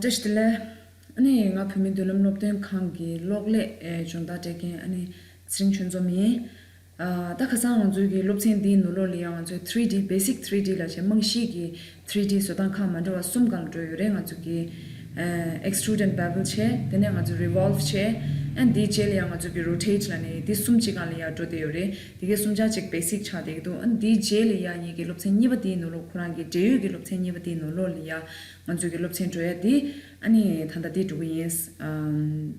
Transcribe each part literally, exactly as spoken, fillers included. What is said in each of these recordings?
བཀྲ་ཤིས་བདེ་ལེགས། ཨ་ནི་ང་བོད་མིའི་མདུན་ལམ་སློབ་སྟོན་ཁང་གི་གློག་ཀླད་ཨེ་སྦྱོང་བརྡར་སྤྲད་མཁན་ཨ་ནི་ཚེ་རིང་ཆོས་འཛོམས་ཡིན། ཨ་ད་ཁ་སང་ང་ཚོའི་གི་སློབ་ཚན་འདིའི་ནང་ལོགས་ལ་ཡང་ང་ཚོའི་three D basic three D ལབ་བྱས་རྨང་གཞིའི་གི་three D བཟོ་སྟངས་ཁག་མ་འདྲ་བ་གསུམ་སྒང་ལ་འགྲོ་ཡོད་རེད། ང་ཚོ་གི་ཨ་extrude and bevel བྱས། དེ་ནས་ང་ཚོ་revolve བྱས། ཨ་འདིའི་རྗེས་ལ་ཡང་ང་ཚོ་གི་rotate ལབ་ནས་འདི་གསུམ་གཅིག་སྒང་ལ་ཡང་འགྲོ་བསྡད་ཡོད་རེད། དེ་གའི་གསུམ་ཆ་གཅིག་basic ཆགས་བསྡད་ཀྱི་འདུག་ཨ་འདིའི་རྗེས་ལ་ཡང་ངེད་ཀྱི་སློབ་ཚན་གཉིས་པ་འདིའི་ནང་ལོགས་ཁོ་རང་གི་འབྲེལ་ཡོད་ཀྱི་སློབ་ཚན་གཉིས་པ་འདིའི་ནང་ལོགས་ལ་ཡང་། ང་ཚོའི་གི་སློབ་ཚན་འགྲོ་ཡ་འདི་ཨ་ནི་ད་ལྟ་འདི་འགྲོ་གི་ཡིན། ཨམ།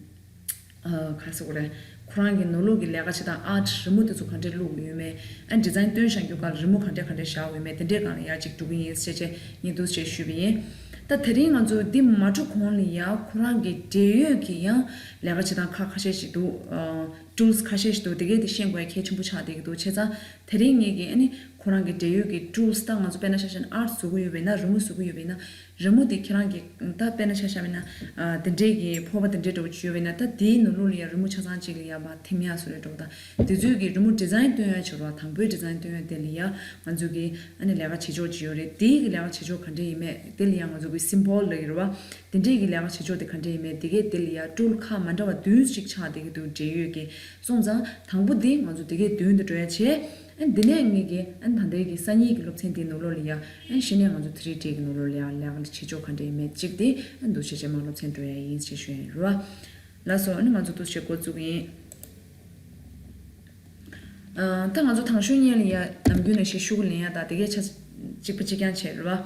ཨ་ག་རེ་ཟེར་དགོས་རེད། ཁོ་རང་གི་ནང་ལོགས་ཀྱི་ལས་ཀ་བྱེད་སྟངས་art རི་མོ་དེ་ཚོ་ག་འདྲས་བླུགས་ཡོད་མེད། ཨ་design སྟོན་བཞག་རྒྱུ་སྒང་ལ་རི་མོ་ག་འདྲས་ག་འདྲས་བཞག་ཡོད་མེད་དེ་འདྲས་སྒང་ལ་ཡ་གཅིག་འགྲོ་གི་ཡིན་ཟེར་བྱས་ངས་འདུག་ཟེར་ཞུས་པ་ཡིན། ད་དེ་རིང་ང་ཚོ་འདི་མ་འགྲོ་གོང་ལ་ཡ་ཁོ་རང་གི་འབྲེལ་ཡོད་ཀྱི་ཡང་ལས་ཀ་བྱེད་སྟངས་ཁག་ཁ་ཤས་ཤིག་འདུག་ཨ་tools ཁ་ཤས་ཤིག་འདུག་དེ་གས་དེ་ཤེས་དགོས་ཡ་གལ་ཆེན་པོ་ཆགས་བསྡད་ཀྱི་འདུག་བྱས་ཙང་། དེ་རིང་ངེད་ཀྱིས་ཨ་ནི་ཁོ་རང་གི་འབྲེལ་ཡོད་ཀྱི་tools ད་ང་ཚོ་དཔེར་ན་ཆ་བཞག་ན་art བཟོ་གི་ཡོད་པ་ཡིན་ན། རི་མོ་བཟོ་གི་ཡོད་པ་ཡིན་ན། རི་མོ་དེ་ཁྱེད་རང་གིས་ད་དཔེར་ན་ཆ་བཞག་པ་ཡིན་ན། ཨ་དེ་འདྲས་ཀྱི་ཕོར་པ་དེ་འདྲས་འདྲ་བོ་ཅིག་ཡོད་པ་ཡིན་ན། ད་དེའི་ནང་ལོགས་ལ་ཡ་རི་མོ་ཆ་ཚང་གཅིག་ལ་ཡ་མར་འཐིམ་ཡ་བཟོ་འདྲ་བོ་དང་། དེ་ཚོའི་གི་རི་མོ་design སྟོན་ཡ་བྱེད་རོགས། དང་པོའི་design སྟོན་ཡ་དེ་ལ་ཡ་ང་ཚོ་གི་ཨ་ནི་ལས་ཀ་བྱེད་ཕྱོགས་ཅིག་ཡོད་རེད། དེའི་གི་ལས་ཀ་བྱེད་ཕྱོགས་ག་འདྲས་ཡིན་མེད་དེ་ལ་ཡ་ང་ཚོ་གི་symbol ལབ་ཀྱི་རེད་བ། དེ་འདྲས་ཀྱི་ལས་ཀ་བྱེད་ཕྱོགས་དེ་ག་འདྲས་ཡིན་མེད་དེ་གས་དེ་ལ་ཡ་tool ཁག་མ་འདྲ་བ་བདུན་ཅིག་ཆགས་བསྡད་ཀྱི་འདུག་འབྲེལ་ཡོད་ཀྱི། སོང་ཙང་དང་པོ་འདི་ང་ཚོ་དེ་གའི་མདུན་དུ་འགྲོ་ཡ་བྱས། ཨ་འདི་ནས་ངེད་ཀྱི་ཨ་ད་ལྟའི་གི་སང་ཉིན་གྱི་སློབ་ཚན་འདིའི་ནང་ལོགས་ལ་ཡ། ཨ་གཞི་ནས་ང་ཚོ་three D གི་ནང་ལོགས་ལ་ཡ་ལས་ཀ་བྱེད་ཕྱོགས་ག་འདྲ་ཡིན་མེད་ཅིག་དེ་ཨ་འདུག་བྱས་བྱས་མར་སློབ་ཚན་འགྲོ་ཡ་ཡིན་ཞེས་ཞུ་ཡ་ཡིན་རོ། ལགས་སོ། ཨ་ནི་ང་ཚོ་འདུག་བྱས་འགོ་བཙུགས་ཡིན། ཨ་ད་ང་ཚོ་དང་ཤོས་ཉིན་ལ་ཡ་ནམ་རྒྱུན་ནས་ཤེས་ཤུགས་ལེན་ཡ་ད་དེ་གའི་ཆ་གཅིག་པ་གཅིག་རྐྱང་བྱས་རོ།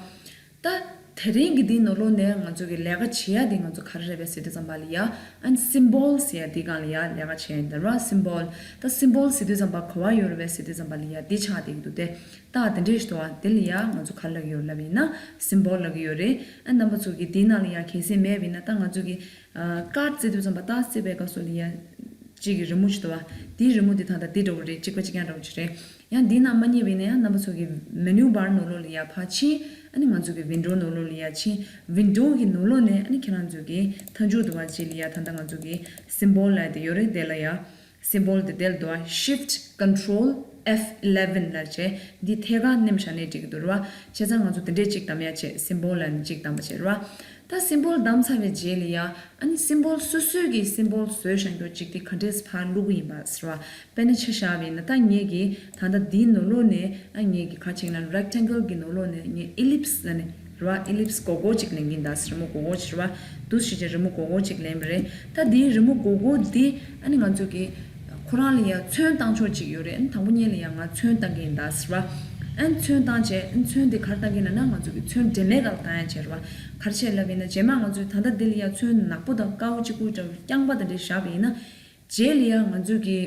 ད་དེ་རིང་གི་འདིའི་ནང་ལོགས་ནས་ང་ཚོ་གི་ལས་ཀ་བྱེད་ཡ་འདི་ང་ཚོ་ག་རེ་རེད་པས་ཟེར་དུས་ཙམ་པ་ལ་ཡ། ཨན་symbol ཟེར་ཡ་འདི་སྒང་ལ་ཡ་ལས་ཀ་བྱེད་ཡ་ཡིན་ད་ར། symbol། ད་symbol ཟེར་དུས་ཙམ་པ་ག་བ་ཡོད་རེད་པས་ཟེར་དུས་ཙམ་པ་ལ་ཡ་འདི་ཆགས་བསྡད་ཀྱི་འདུག་སྟེ། ད་དེ་འདྲས་ཞིག་འདུག་ཨ། དེ་ལ་ཡ་ང་ཚོ་ག་རེ་ལབ་ཀྱི་ཡོད་ལབ་ཡིན་ན་symbol ལབ་ཀྱི་ཡོད་རེད། ཨ་རྣམ་པ་ཚོ་གི་འདིའི་ནང་ལ་ཡ་གལ་སྲིད་མེད་པ་ཡིན་ན། ད་ང་ཚོ་གི་ཨ་card བརྩི་དུས་ཙམ་པ་ད་བརྩི་བའི་སྐབས་སུ་ལ་ཡ་གཅིག་གི་རི་མོ་ཞིག་འདུག་ཨ། དེའི་རི་མོ་འདི་ད་ལྟ་འདི་འདྲ་བོ་རེད། གཅིག་པ་གཅིག་རྐྱང་འདྲ་བོ་ཅིག་རེད། ཡང་འདིའི་ནང་མ་རྙེད་པ་ཡིན་ན་ཡང་རྣམ་པ་ཚོ་གི་menu bar ནང་ལོགས་ལ་ཡ་ཕར་ཕྱིན། ཨ་ནི་ང་ཚོ་གི་window ནང་ལོགས་ལ་ཡ་ཕྱིན། window གི་ནང་ལོགས་ནས་ཨ་ནི་ཁྱེད་རང་ཚོ་གི་མཐའ་མཇུག་ཏུ་བ་ཅིག་ལ་ཡ་ད་ལྟ་ང་ཚོ་གི་symbol ལབ་དེ་ཡོད་རེད། དེ་ལ་ཡ་symbol དེ་དེ་ལ་འདུག་ཨ། shift control F eleven ལབ་བྱས་འདི་ཐད་ཀར་མནན་བཞག་ནས་འགྲིག་གི་འདུག་རེད་བ། བྱས་ཙང་ང་ཚོ་དེ་འདྲས་གཅིག་བདམས་ཡ་བྱས། symbol ལབ་ནས་གཅིག་བདམས་པ་བྱས་རེད་བ། ད་symbol བདམས་ཚར་བའི་རྗེས་ལ་ཡ། ཨ་ནི་symbol སོ་སོའི་གི་symbol བཟོས་བཞག་རྒྱུ་གཅིག་དེ་ག་འདྲས་ཕར་བླུག་གི་ཡིན་པ་ཟེར་བ། དཔེར་ན་ཆ་བཞག་པ་ཡིན་ན་ད་ངེད་ཀྱིས་ད་ལྟ་འདིའི་ནང་ལོགས་ནས་ཨ་ངེད་ཀྱིས་ག་ཅིག་ན་rectangle གི་ནང་ལོགས་ནས་ངས་ellipse ལབ་ནས་རེད་བ། ellipse སྒོར་སྒོར་ཅིག་ལེན་གྱི་ཡིན་ད་ཟེར། རི་མོ་སྒོར་སྒོར་ཅིག་རེད་བ། འདུག་སེ་བྱས་རི་མོ་སྒོར་སྒོར་ཅིག་ལེན་པ་རེད། ད་འདིའི་རི་མོ་སྒོར་སྒོར་འདི་ཨ་ནི་ང་ཚོ་གི་ཁོ་རང་ལ་ཡ་ཚོན་བཏང་ཕྱོགས་ཅིག་ཡོད་རེད། ཨ་ནི་དང་པོ་ཉིད་ལ་ཡ་ང་ཚོན་བཏང་གི་ཡིན་ད་ཟེར་བ། ཨ་ནི་ཚོན་བཏང་བྱས། ཨ་ནི་ཚོན་དེ་ག་རེ་བཏང་གི་ཡིན་ན་ང་ཚོ་གི་ཚོན་སྒྲོན་མེ་སྒང་ལ་བཏང་ཡ་བྱས་རེད་བ། ག་རེ་བྱས་ལབ་ཡིན་ན་རྗེས་མ་ང་ཚོས་ད་ལྟ་འདི་ལ་ཡ་ཚོན་ནག་པོ་དང་དཀར་པོ་གཅིག་པུ་འདྲ་བོ་རྐྱང་པ་དེ་འདྲས་བཞག་པ་ཡིན་ན། རྗེས་ལ་ཡ་ང་ཚོས་ཀྱི་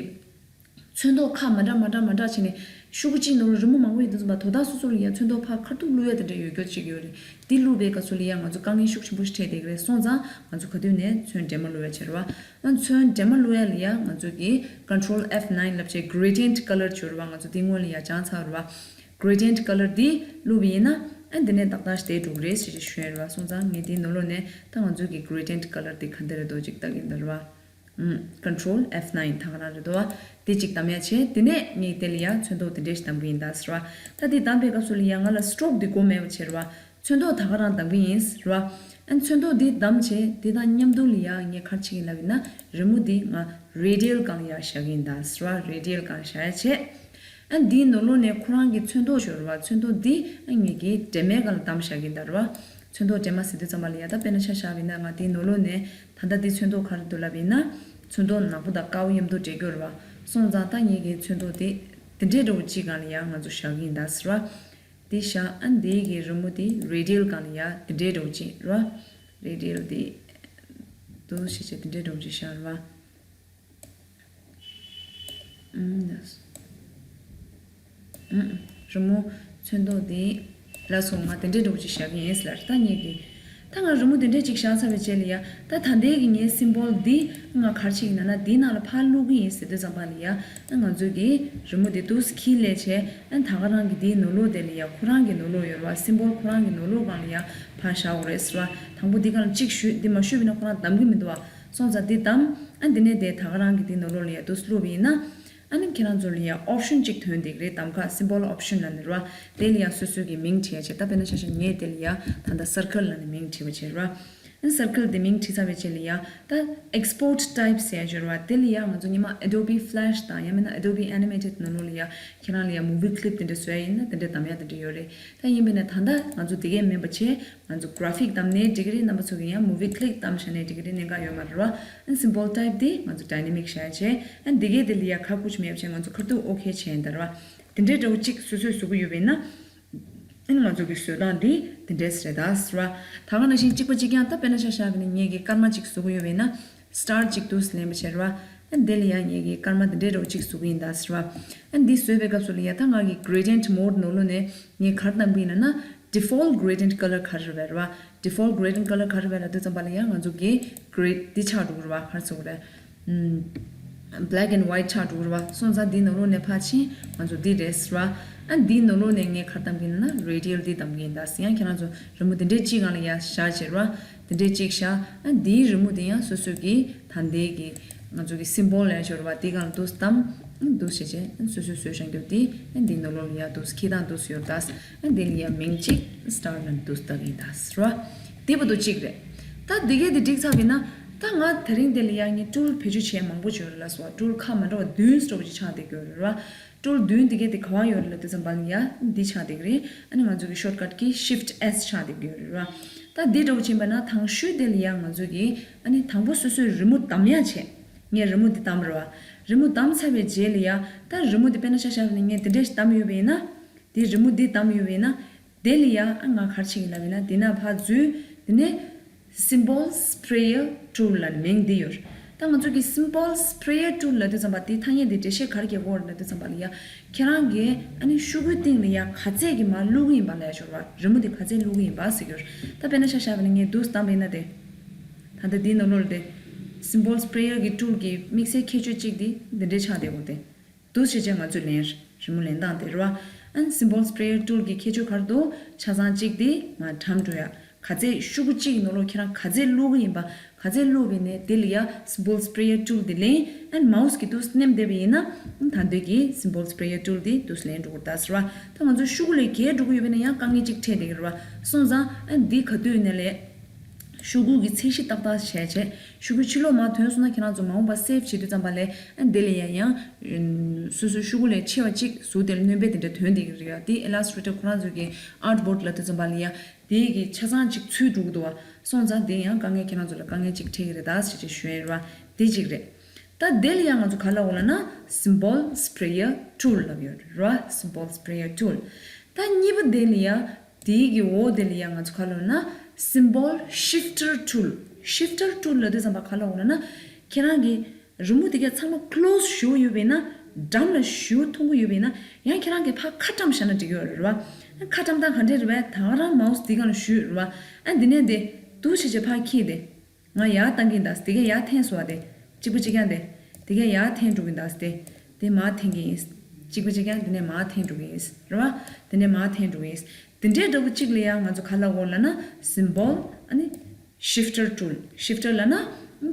ཚོན་མདོག་ཁག་མ་འདྲ་མ་འདྲ་མ་འདྲ་བྱས་ནས་ཤོག་གུ་གཅིག་ནང་ལ་རི་མོ་མང་པོ་ཡོད་དུས་ཙམ་པ། དོ་བདག་སོ་སོ་ལ་ཡ་ཚོན་མདོག་ཕར་ཁ་ཐུག་བླུག་ཡ་དེ་འདྲ་ཡོད་རྒྱུ་ཅིག་ཡོད་རེད། འདི་བླུག་པའི་སྐབས་སུ་ལ་ཡ་ང་ཚོ་དཀའ་ངལ་ཤུགས་ཆེན་པོ་ཞིག་འཕྲད་བསྡད་ཀྱི་རེད། སོང་ཙང་ང་ཚོ་ག་དུས་ནས་ཚོན་སྒྲོན་མ་བླུག་ཡ་བྱེད་རེད་བ། ཨ་ཚོན་སྒྲོན་མ་བླུག་ཡ་ལ་ཡ་ང་ཚོ་གི་control F nine ལབ་བྱས་gradient color བྱོས་རེད་བ། ང་ཚོ་འདི་སྔོན་ལ་ཡ་སྦྱངས་ཚར་རེད་བ། gradient color འདི་བླུག་པ་ཡིན་ན་ཨ་འདི་ནས་ཏག་ཏག་ཞིག་བསྡད་འགྲོ་གི་རེད་ཟེར་ཞུ་ཡ་རེད་བ། སོང་ཙང་ངས་འདིའི་ནང་ལོགས་ནས་ད་ང་ཚོ་གི་gradient color འདི་ག་འདྲ་རེད་འདུག་ཅིག་ལྟ་གི་ཡིན་ད་རེད་བ། ཨུམ། control F nine ད་ག་རང་རེད་དོ། དེ་གཅིག་བདམས་ཡ་བྱས། དེ་ནས་ངས་དེ་ལ་ཡ་ཚོན་མདོག་དེ་འདྲས་ཞིག་བདམས་གི་ཡིན་ད་ཟེར་བ། ད་དེ་བདམས་པའི་སྐབས་སུ་ལ་ཡ་ང་ལ་stroke དེ་དགོས་མེད་པ་བྱས་རེད་བ། ཚོན་མདོག་ད་ག་རང་བདམས་གི་ཡིན་ཟེར་བ། ཨ་ཚོན་མདོག་དེ་བདམས་བྱས་དེ་དང་མཉམ་དུ་ལ་ཡ་ངས་ག་རེ་བྱེད་ཀྱི་ཡིན་ལབ་ཡིན་ན། རི་མོ་དེ་ང་radial སྒང་ལ་ཡ་བཞག་གི་ཡིན་ད་ཟེར་བ། radial སྒང་བཞག་ཡ་བྱས། ཨ་འདིའི་ནང་ལོགས་ནས་ཁོ་རང་གི་ཚོན་མདོག་ཤོར་བ། ཚོན་མདོག་འདི་ཨ་ངེད་ཀྱིས་སྒྲོན་མེ་སྒང་ལ་བདམས་བཞག་གི་ཡིན་ད་རེད་བ། ཚོན་མདོག་སྒྲོན་མ་ཟེར་དུས་ཙམ་པ་ལ་ཡ་ད་དཔེར་ན་ཆ་བཞག་པ་ཡིན་ན་ང་འདིའི་ནང་ལོགས་ནས་ད་ལྟ་འདི་ཚོན་མདོག་ག་རེ་འདུག་ལབ་ཡིན་ན། ཚོན་མདོག་ནག་པོ་དང་དཀར་པོ་མཉམ་དུ་འདྲེས་ཀྱི་ཡོད་རེད་བ། སོང་ཙང་ད་ངེད་ཀྱིས་ཚོན་མདོག་འདི་འདི་འདྲས་འདྲ་བོ་གཅིག་སྒང་ལ་ཡ་ང་ཚོ་བཞག་གི་ཡིན་ད་ཟེར་བ། འདི་བཞག་ཨ་འདི་གི་རི་མོ་འདི་radial སྒང་ལ་ཡ་འདི་འདྲས་འདྲ་བོ་གཅིག་རེད་བ། radial འདི་འདུག་སེ་བྱས་འདི་འདྲས་འདྲ་བོ་གཅིག་བཞག་རེད་བ། ཨུམ། ལགས་སོ། ཨུམ། རི་མོ་ཚོན་མདོག་དེ། ལགས་སོ། ང་དེ་འདྲས་འདྲ་བོ་ཅིག་བཞག་གི་ཡིན་ཟེར་ལ། ད་ངེད་ཀྱིས་ད་ང་རི་མོ་དེ་འདྲས་ཅིག་བཞག་ཚར་བའི་རྗེས་ལ་ཡ། ད་ད་ལྟའི་གི་ངའི་symbol འདི་ང་ག་རེ་བྱེད་ཀྱི་ཡིན་ན། འདིའི་ནང་ལ་ཕར་བླུག་གི་ཡིན་ཟེར་དུས་ཙམ་པ་ལ་ཡ། ང་ཚོས་ཀྱི་རི་མོ་དེ་འདུག་སེ་འཁྱེར་ལས་བྱས། ཨ་ད་ག་རང་གི་འདིའི་ནང་ལོགས་དེ་ལ་ཡ། ཁོ་རང་གི་ནང་ལོགས་ཡོད་རེད་བ། symbol ཁོ་རང་གི་ནང་ལོགས་སྒང་ལ་ཡ་ཕར་བཞག་དགོས་རེད་ཟེར་བ། དང་པོ་འདི་སྒང་ལ་གཅིག་གཞུས། འདི་མ་གཞུས་པ་ཡིན་ན་ཁོ་རང་བདམས་གི་མི་འདུག་བ། སོང་ཙང་འདི་བདམས། ཨ་འདི་ནས་དེ་ད་ག་རང་གི་འདི་ནང་ལོགས་ལ་ཡ་འདུག་སེ་བླུགས་པ་ཡིན་ན། ཨ་ནི་ཁྱེད་རང་ཚོ་ལ་ཡ་option གཅིག་ཐོན་བསྡད་ཀྱི་རེད། གདམ་ག symbol option ལབ་ནས་རེད་བ། དེ་ལ་ཡ་སོ་སོའི་གི་མིང་བྲིས་ཡ་བྱས། ད་དཔེར་ན་ཆ་བཞག་ངས་དེ་ལ་ཡ་ད་ལྟ་circle ལབ་ནས་མིང་བྲིས་པ་བྱས་རེད་བ། ཨ་circle དེ་མིང་བྲིས་ཚར་བའི་རྗེས་ལ་ཡ་ད་export type ཟེར་ཡ་ཡོད་རེད་བ། དེ་ལ་ཡ་ང་ཚོ་སྔོན་མ་Adobe Flash དང་ཡང་མིན་ན་Adobe Animated ནང་ལོགས་ལ་ཡ་ཁྱེད་རང་ལ་ཡ་movie clip དེ་འདྲ་བཟོ་ཡ་ཡིན་ན་དེ་འདྲ་གདམ་ཡ་དེ་འདྲ་ཡོད་རེད། ད་ཡིན་པས་ན་ད་ལྟ་ང་ཚོ་དེ་གས་མིན་པ་བྱས། ང་ཚོ་graphic གདམ་ནའི་འགྲིག་གི་རེད། རྣམ་པ་ཚོ་གིས་ཡང་movie clip གདམ་བཞག་ནའི་འགྲིག་གི་རེད། གནད་འགག་ཡོད་མ་རེད་བ། ཨ་symbol type དེ་ང་ཚོ་dynamic བཞག་བྱས། ཨ་འདི་གའི་དེ་ལ་ཡ་ཁ་ཁུ་ཆུ་མེད་བྱས་ང་ཚོ་ཁ་ཐུག་OK བྱས་ཡིན་ད་རེད་བ། དེ་འདྲའི་འདྲ་བོ་གཅིག་སོ་སོས་བཟོ་གི་ཡོད་པ་ཡིན་ན། ཨ་ནི་ང་ཚོ་གི་བཟོ་སྟངས་འདི་དེ་འདྲས་རེད་ད་ཟེར་བ། ད་ག་ནང་བཞིན་གཅིག་པ་གཅིག་རྐྱང་ད་དཔེར་ན་ཆ་བཞག་པ་ཡིན་ན་ངེད་ཀྱི་སྐར་མ་གཅིག་བཟོ་གི་ཡོད་པ་ཡིན་ན། star གཅིག་འདུག་ལེན་པ་བྱས་རེད་བ། ཨ་འདི་ལ་ཡང་ངེད་ཀྱི་སྐར་མ་དེ་འདྲའི་འདྲ་བོ་གཅིག་བཟོ་གི་ཡིན་ད་ཟེར་བ། ཨ་འདི་བཟོས་པའི་སྐབས་སུ་ལ་ཡ་ད་ང་གི་gradient mode ནང་ལོགས་ནས་ངས་ག་རེ་གདམ་གི་ཡིན་ན། default gradient color ག་རེ་རེད་བ། default gradient color ག་རེ་རེད་ལབ་དུས་ཙམ་པ་ལ་ཡ་ང་ཚོ་གི་grade འདི་ཆགས་འགྲོ་གི་རེད་བ། ག་རེ་ཟེར་དགོས་རེད། ཨམ། black and white ཆགས་འགྲོ་གི་རེད་བ། སོང་ཙང་འདི་ནང་ལོགས་ནས་ཕར་ཕྱིན་ང་ཚོ་འདི་རེད་ཟེར་བ། ཨ་འདི་ནང་ལོགས་ནས་ངས་ག་རེ་གདམ་གི་ཡིན་ན་radial འདི་གདམ་གི་ཡིན་ད་ཟེར། ཡང་ཁྱེད་རང་ཚོ་རི་མོ་འདི་འདྲའི་གཅིག་སྒང་ལ་ཡ་བཞག་བྱས་རེད་བ། དེ་འདྲའི་གཅིག་བཞག་ཨ་འདིའི་རི་མོ་དེ་ཡང་སོ་སོ་གི་ད་འདི་གི་ང་ཚོ་གི་symbol ལ་ཡ་ཤོར་བ་དེ་སྒང་ལ་འདུག་གདམ། ཨ་འདུག་བྱས་བྱས་ཨ་སོ་སོའི་བཟོས་བཞག་རྒྱུ་དེ་ཨ་འདི་ནང་ལོགས་ལ་ཡ་འདུག་ཁྱེར་སྟངས་འདུག་ཡོད་ད། ཨ་འདི་ལ་ཡ་མིང་གཅིག་star ལ་འདུག་བཏགས་ཡིན་ད་ཟེར་བ། དེ་བར་དུ་གཅིག་རེད། ད་འདི་གས་དེ་འགྲིག་ཚར་བ་ཡིན་ན། ད་ང་དེ་རིང་འདི་ལ་ཡ་ངས་tool བེད་སྤྱོད་བྱས་མང་པོ་བྱས་ཡོད་རེད་ལ་སོ། tool ཁག་མ་འདྲ་བ་བདུན་འདྲ་བོ་ཅིག་ཆགས་བསྡད་ཀྱི་ཡོད་རེད་བ། tool བདུན་འདི་གས་དེ་ག་བ་ཡོད་རེད་ལབ་དུས་ཙམ་པ་ལ་ཡ་འདི་ཆགས་བསྡད་ཀྱི་རེད། ཨ་ནི་ང་ཚོ་གི་shortcut གི་shift S ཆགས་བསྡད་ཀྱི་ཡོད་རེད་བ། ད་འདི་འདྲ་བོ་ཕྱིན་པ་ན་དང་ཤོས་དེ་ལ་ཡ་ང་ཚོ་གི་ཨ་ནི་དང་པོ་སོ་སོའི་རི་མོ་གདམ་ཡ་བྱས། ངས་རི་མོ་འདི་བདམས་རེད་བ། རི་མོ་བདམས་ཚར་བའི་རྗེས་ལ་ཡ་ད་རི་མོ་འདི་དཔེར་ན་ཆ་བཞག་པ་ཡིན་ན་ངས་འདི་འདྲ་ཞིག་བདམས་ཡོད་པ་ཡིན་ན། འདི་རི་མོ་འདི་བདམས་ཡོད་པ་ཡིན་ན། དེ་ལ་ཡ་ཨ་ང་ག་རེ་བྱེད་ཀྱི་ལབ་ཡིན་ན་འདི་ན་ཕར་འཛུལ། དེ་ནས་symbol sprayer tool ལབ་མིང་འདི་ཡོད། ད་ང་ཚོ་གི་symbol sprayer tool ལབ་དུས་ཙམ་པ་དེའི་ཐ་སྙད་འདི་འགྲེལ་བཤད་ག་རེ་རྒྱག་གི་ཡོད་རེད་ལབ་དུས་ཙམ་པ་ལ་ཡ། ཁྱེད་རང་གིས་ཨ་ནི་ཤོག་གུའི་སྟེང་ལ་ཡ་ག་ཚད་ཀྱི་མར་བླུག་གི་ཡིན་པ་ལབ་ཡ་ཤོར་བ། རི་མོ་འདི་ག་ཚད་བླུག་གི་ཡིན་པ་ཟེར་གྱི་ཡོད། ད་དཔེར་ན་ཆ་བཞག་པ་ཡིན་ན་ངས་འདུག་བདམས་པ་ཡིན་ན་དེ། ད་ལྟ་འདིའི་ནང་ལོགས་ལ་དེ། symbol sprayer གི་tool གི་དམིགས་བསལ་ཁྱད་ཆོས་གཅིག་དེ་འདི་འདྲའི་ཆགས་བསྡད་ཡོད་དེ། འདུག་བྱས་བྱས་ང་ཚོས་ལེན། རི་མོ་ལེན་སྟངས་དེ་རེད་བ། ཨ་ནི་symbol sprayer tool གི་ཁྱད་ཆོས་ག་རེ་འདུག་ཆ་ཚང་གཅིག་དེ་མར་གྲམ་འགྲོ་ཡ། ག་ཚད་ཤོག་གུ་གཅིག་གི་ནང་ལོགས་ཁྱེད་རང་ག་ཚད་བླུག་གི་ཡིན་པ། ག་ཚད་བླུག་པ་ཡིན་ནའི་དེ་ལ་ཡ་symbol sprayer tool དེ་ལེན། ཨ་ནི་mouse གི་འདུག་སྣེམ་བསྡད་པ་ཡིན་ན། ཨ་ནི་ད་འདོད་ཀྱི་symbol sprayer tool དེ་འདུག་ལེན་འགྲོ་གི་རེད་ད་ཟེར་བ། ད་ང་ཚོ་ཤོག་གུ་ལས་བརྒལ་འགྲོ་གི་ཡོད་པ་ཡིན་ན་ཡང་དཀའ་ངལ་གཅིག་འཕྲད་བསྡད་ཀྱི་རེད་བ། སོང་ཙང་ཨ་ནི་འདི་ག་དུས་ཡིན་ནའི་ལས། ཤོག་གུ་གི་ཚད་གཞི་ཏག་ཏག་བྱས་བྱས། ཤོག་གུ་ཕྱི་ལོགས་མར་ཐོན་སོང་ན་ཁྱེད་རང་ཚོ་མ་འོངས་པ་save བྱེད་དུས་ཙམ་པ་ལ་ཨ་འདི་ལ་ཡང་ཡང་། སོ་སོའི་ཤོག་གུ་ལས་ཆེ་བ་གཅིག་བཟོ་དེ་ལ་སྣོན་པ་དེ་འདྲ་ཐོན་བསྡད་ཀྱི་རེད་ཡ། དེ་Illustrator ཁོ་རང་ཚོ་གི་artboard ལབ་དུས་ཙམ་པ་ལ་ཡ། དེ་གི་ཆ་ཚང་གཅིག་ཚུད་འགྲོ་གི་འདུག་བ། སོང་ཙང་དེ་ཡང་དཀའ་ངལ་ཁྱེད་རང་ཚོ་ལ་དཀའ་ངལ་གཅིག་འཕྲད་ཀྱི་རེད་ད་ཟེར་བྱས་ཞུ་ཡ་རེད་བ། དེ་གཅིག་རེད། ད་དེ་ལ་ཡང་ང་ཚོ་ག་ལབ་ཡོད་ལབ་ན་symbol sprayer tool ལབ་ཡོད་རེད་བ། symbol sprayer tool། ད་གཉིས་པ་དེ་ལ་ཡ། དེའི་གི་འོག་དེ་ལ་ཡ་ང་ཚོ་ག་ལབ་ན་symbol shifter tool། shifter tool ལབ་དུས་ཙམ་པ་ག་ལབ་ཡོད་ལབ་ན། ཁྱེད་རང་གི་རི་མོ་དེ་ག་ཚང་མ་close ཞུ་ཡོད་པ་ཡིན་ན། འགྲམ་ལ་ཞུ་མཐོང་གི་ཡོད་པ་ཡིན་ན། ཡང་ཁྱེད་རང་གི་ཕར་ཁ་བཀྲམ་བཞག་ན་འགྲིག་གི་ཡོད་རེད་བ། ཁ་བཀྲམ་སྟངས་ག་འདྲས་རེད་བས། ད་ག་རང་mouse དེ་སྒང་ལ་ཞུ་ཡོད་རེད་བ། ཨ་འདི་ནས་དེ་འདུག་བྱས་བྱས་ཕར་འཁྱེར་ཏེ། ང་ཡར་བཏང་གིན་ད། དེ་གས་ཡར་འཐེན་སོང་བ་དེ། གཅིག་པ་གཅིག་རྐྱང་དེ། དེ་གས་ཡར་འཐེན་འགྲོ་གིན་ད་དེ། དེ་མར་འཐེན་གྱི་ཡིན། གཅིག་པ་གཅིག་རྐྱང་དེ་ནས་མར་འཐེན་འགྲོ་གི་ཡིན། རེད་བ། དེ་ནས་མར་འཐེན་འགྲོ་གི་ཡིན། དེ་འདྲའི་འདྲ་བོ་གཅིག་ལ་ཡང་ང་ཚོ་ག་ལབ་དགོས་ལབ་ན་symbol ཨ་ནི་shifter tool། shifter ལབ་ན་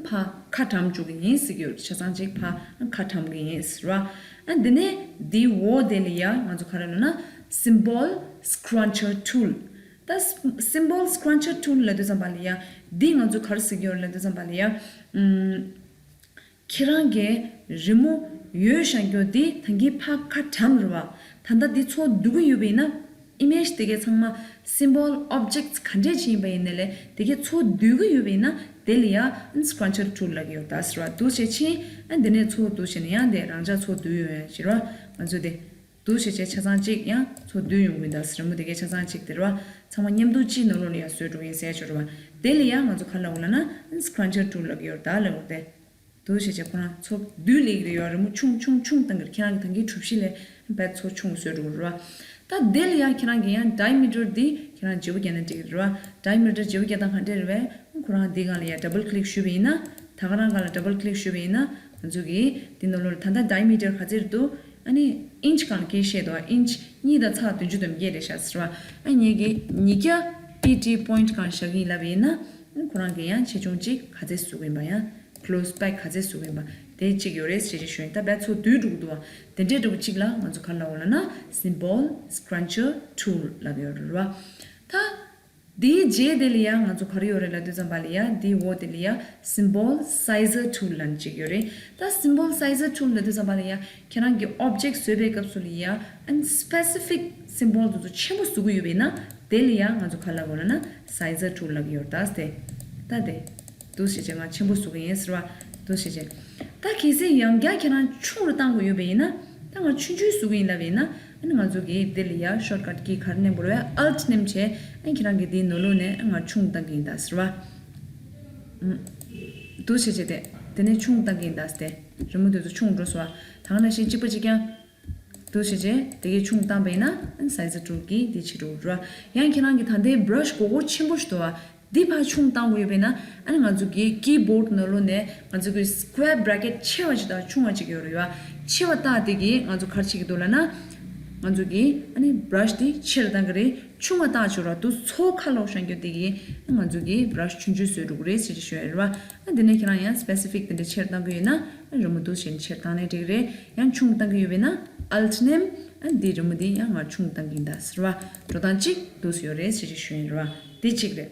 ཕར་ཁ་གྲམ་བཅུག་གི་ཡིན་ཟེར་གྱི་ཡོད། ཆ་ཚང་གཅིག་ཕར་ཁ་གྲམ་གི་ཡིན་ཟེར་བ། ཨ་འདི་ནས་འདིའི་འོག་དེ་ལ་ཡང་ང་ཚོ་ག་རེ་ལབ་ན་symbol scruncher tool། ད་symbol scruncher tool ལབ་དུས་ཙམ་པ་ལ་ཡ། འདི་ང་ཚོ་ག་རེ་ཟེར་གྱི་ཡོད་ལབ་དུས་ཙམ་པ་ལ་ཡ། ཨམ། ཁྱེད་རང་གིས་རི་མོ་ཡོད་བཞག་རྒྱུ་འདི་ད་གིན་ཕར་ཁ་གྲམ་རེད་བ། ད་ལྟ་འདི་ཚུར་བསྡུ་གི་ཡོད་པ་ཡིན་ན། image དེ་གའི་ཚང་མ་symbol objects ག་འདྲས་ཅིག་ཡིན་པ་ཡིན་ནའི་ལས་དེ་གའི་ཚུར་བསྡུ་གི་ཡོད་པ་ཡིན་ན། དེ་ལ་ཡ་scruncher tool ལབ་ཀྱི་ཡོད་ད་ཟེར་བ། འདུག་བྱས་ཕྱིན་ཨ་འདི་ནས་ཚུར་བསྡུ་བྱས་ནས་ཡང་དེ་རང་འཇགས་ཚུར་བསྡུ་ཡོང་ཡ་ཟེར་བ། ང་ཚོ་དེ། འདུག་བྱས་བྱས་ཆ་ཚང་གཅིག་ཡང་ཚུར་བསྡུ་ཡོང་གི་ཡིན་ད་ཟེར། རི་མོ་དེ་གའི་ཆ་ཚང་གཅིག་དེ་རེད་བ། ཚང་མ་མཉམ་དུ་གཅིག་ནང་ལོགས་ལ་ཡང་བཟོས་འགྲོ་གི་ཡིན་ཟེར་ཆོག་རེད་བ། དེ་ལ་ཡང་ང་ཚོ་ག་ལབ་དགོས་ལབ་ན་scruncher tool ལབ་ཀྱི་ཡོད་ད་ལབ་དགོས་ཏེ། འདུག་བྱས་བྱས་ཁོ་རང་ཚུར་བསྡུ་ལེགས་རེད་ཡོད། རི་མོ་ཆུང་ཆུང་ཆུང་བཏང་གི་རེད། ཁྱེད་རང་གི་ད་གིན་གྲུ་བཞི་ལས་བས་ཚུར་ཆུང་བཟོས་འགྲོ་གི་རེད་བ། ད་དེ་ལ་ཡང་ཁྱེད་རང་གི་ཡང་diameter འདི་ཁྱེད་རང་བརྗེ་པོ་བརྒྱབ་ན་འགྲིག་གི་རེད་བ། diameter བརྗེ་པོ་བརྒྱབ་སྟངས་ག་འདྲས་རེད་བས། ཁོ་རང་འདི་སྒང་ལ་ཡང་double click ཞུས་པ་ཡིན་ན། ད་ག་རང་སྒང་ལ་double click ཞུས་པ་ཡིན་ན། ང་ཚོ་གི་འདི་ནང་ལོགས་ལ་ད་ལྟ་diameter ག་ཚད་འདུག་ཨ་ནི་inch སྒང་ལ་སྐད་བཤད་འདུག inch གཉིས་དང་ཚེག་བདུན་ཅུ་དོན་བརྒྱད་རེད་ཤག་ཟེར་བ། ཨ་ངེད་ཀྱིས་ཉིས་བརྒྱ་པི་ཊི་point སྒང་བཞག་གི་ཡིན་ལབ་པ་ཡིན་ན། ཨ་ཁོ་རང་གིས་ཡང་ཆེ་ཆུང་གཅིག་ག་ཚད་བཟོ་གི་ཡིན་པ་ཡང་close back ག་ཚད་བཟོ་གི་ཡིན་པ་དེ་གཅིག་ཡོད་རེད་ཟེར་ཅིག་ཞུ་ཡིན། ད་བས་ཚུར་བསྡུས་འགྲོ་གི་འདུག་བ། དེ་འདྲའི་འདྲ་བོ་གཅིག་ལ་ང་ཚོ་ག་ལབ་དགོས་ལབ་ན་symbol scruncher tool ལབ་ཡོད་རེད་བ། ད། འདིའི་རྗེས་དེ་ལ་ཡང་ང་ཚོ་ག་རེ་ཡོད་རེད་ལབ་དུས་ཙམ་པ་ལ་ཡང་འདིའི་འོག་དེ་ལ་ཡང་Symbol Sizer Tool ལབ་ཅིག་ཡོད་རེད། ད་Symbol Sizer Tool ལབ་དུས་ཙམ་པ་ལ་ཡང་ཁྱེད་རང་གི་Object བཟོས་པའི་སྐབས་སུ་ལ་ཡང་ཨ་ནི་Specific Symbol དེ་ཚོ་ཆེན་པོ་བཟོ་རྒྱུ་ཡོད་པ་ཡིན་ན་དེ་ལ་ཡང་ང་ཚོ་ག་ལབ་དགོས་ལབ་ན་Sizer Tool ལབ་ཀྱི་ཡོད་རེད། ད་དེ་ད་དེ་འདུག་བྱས་བྱས་ང་ཆེན་པོ་བཟོ་གི་ཡིན་ཟེར་བ་འདུག་བྱས་བྱས། ད་གལ་སྲིད་ཡང་བསྐྱར་ཁྱེད་རང་ཆུང་རུ་བཏང་དགོས་ཡོད་པ་ཡིན་ན་ད་ང་ཆུང་ཆུང་བཟོ་གི་ཡིན་ལབ་པ་ཡིན་ན། ཨ་ནི་ང་ཚོ་གིས་འདི་ལ་ཡ་shortcut key ག་རེ་མནན་དགོས་རེད། Alt མནན་བྱས་ཨ་ནི་ཁྱེད་རང་གིས་འདིའི་ནང་ལོགས་ནས་ཨ་ང་ཆུང་བཏང་གི་ཡིན་ད་ཟེར་བ། ཨུམ། འདུག་བྱས་བྱས་ཏེ་དེ་ནས་ཆུང་བཏང་གི་ཡིན་ད་ཟེར་ཏེ་རི་མོ་དེ་ཚོ་ཆུང་འགྲོ་སོང་བ། ད་ག་ནང་བཞིན་གཅིག་པ་གཅིག་རྐྱང་། འདུག་བྱས་བྱས་དེ་གས་ཆུང་བཏང་པ་ཡིན་ན་ཨ་ནི་Sizer Tool གིས་འདི་བྱེད་འགྲོ་རེད་བ། ཡང་ཁྱེད་རང་གིས་ད་ལྟའི་brush མགོ་སྐོར་ཆེན་པོ་ཞིག་འདུག་བ། འདི་ཕར་ཆུང་བཏང་དགོས་ཡོད་པས་ན་ཨ་ནི་ང་ཚོ་གི་keyboard ནང་ལོགས་ནས་ང་ཚོ་གི་square bracket ཆེ་བ་ཅིག་དང་ཆུང་བ་ཅིག་ཡོད་རེད་ཡ། ཆེ་བ་བཏགས་དེ་གིས་ང་ཚོ་ག་རེ་བྱེད་ཀྱི་འདུག་ལབ་ན། ང་ཚོ་གི་ཨ་ནི་brush དེ་ཆེར་བཏང་གི་རེད། ཆུང་བ་བཏགས་ཆོག་ར་འདུག་ཚོ་ཁ་ལོག་བཞག་རྒྱུ་དེ་གིས་ང་ཚོ་གི་brush ཆུང་ཆུང་བཟོས་འགྲོ་གི་རེད་ཟེར་གྱི་ཞུ་ཡ་རེད་བ། ཨ་འདི་ནས་ཁྱེད་རང་ཡང་specific དེ་འདྲ་ཆེར་བཏང་གི་ཡོད་ན་ཨ་རི་མོ་འདུག་བྱས་ནས་ཆེར་བཏང་ནས་འགྲིག་རེད། ཡང་ཆུང་བཏང་གི་ཡོད་པས་ན་Alt མནན། ཨ་འདི་རི་མོ་འདི་ཡང་ང་ཆུང་བཏང་གི་ཡིན་ད་ཟེར་བ། འགྲོ་སྟངས་གཅིག་འདུག་ཡོད་རེད་ཟེར་གྱི་ཞུ་ཡ་རེད་བ། འདི་གཅིག་རེད།